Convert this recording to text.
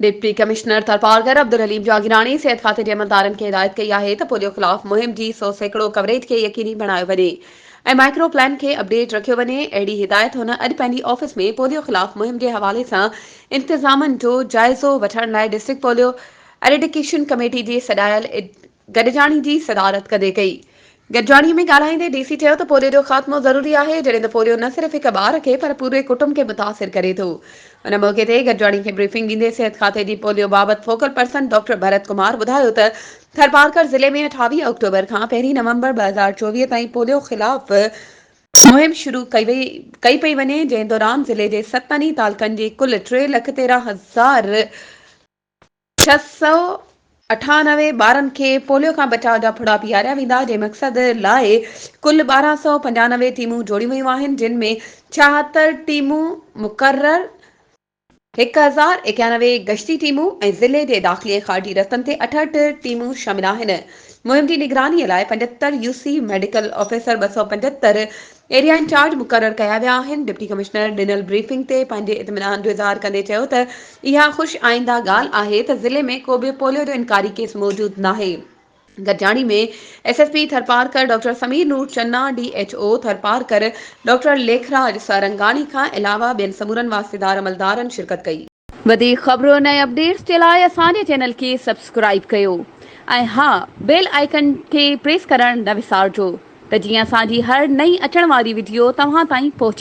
Deputy commissioner Tharparkar Abdul Haleem Jagirani صحت کاتي جي عملدارن کي هدايت ڪئي آهي ته پوليو خلاف مهم جي 100% ڪوريج کي يقيني بڻايو وڃي ۽ مائڪرو پلان کي اپڊيٽ رکيو وڃي. اهڙي هدايت هن اڄ پنهنجي آفيس ۾ پوليو خلاف مهم جي حوالي سان انتظامن جو جائزو وٺڻ لاء ڊسٽرڪٽ پوليو ايريڊيڪيشن ڪميٽي جي سڏايل گڏجاڻي جي صدارت ڪندي ڪئي. گڏجاڻي ۾ ڳالهائيندي ڊي سي چيو ته پوليو جو خاتمو ضروري آهي، جڏهن ته پوليو نه صرف هڪ ٻار کي پر پوري ڪٽنب کي متاثر ڪري ٿو. ان موقعي تي گڏجاڻي کي بريفنگ ڏيندي صحت کاتي جي پوليو بابت focal person doctor Bharat Kumar ٻڌايو ته ٿرپارڪر ضلعي ۾ 28 آڪٽوبر کان پهرين نومبر 2024 تائين پوليو خلاف مهم شروع ڪئي پئي وڃي، جنهن دوران ضلعي جي ستن ئي تعلقن جي ڪل ٽي لک 13 هزار 698 ٻارن کي پوليو کان بچاء جا ڦڙا پياريا ويندا، جنهن مقصد لاء ڪل 1295 ٽيمون جوڙيون ويون آهن، جن ۾ 76 ٽيمون مقرر، 1091 گشتي ٽيمون ۽ ضلعي جي داخلي ۽ خارجي رستن تي 68 ٽيمون شامل آهن. مهم جي نگراني لاء 75 يو سي ميڊيڪل آفيسر، 275 ايريا انچارج مقرر ڪيا ويا آهن. ڊپٽي ڪمشنر ڏنل بريفنگ تي پنهنجي اطمينان جو اظهار ڪندي چيو ته اها خوش آئنده ڳالهه آهي ته ضلعي ۾ ڪو به پوليو جو انڪاري ڪيس موجود ناهي. گڏجاڻي ۾ S S P Tharparkar doctor Sameer Noor Channa, D H O Tharparkar doctor Lekhraj Sarangani کان علاوه ٻين سمورن واسطيدار عملدارن شرڪت ڪئي. وڌيڪ خبرن ۽ اپڊيٽس جي لاء اسان جي چينل کي سبسڪرائيب ڪيو ۽ ها بيل آئيڪن کي پريس ڪرڻ نه وسارجو. ته جيئن اسان جي هر نئين اچڻ واري وڊيو توهان تائين پهچي.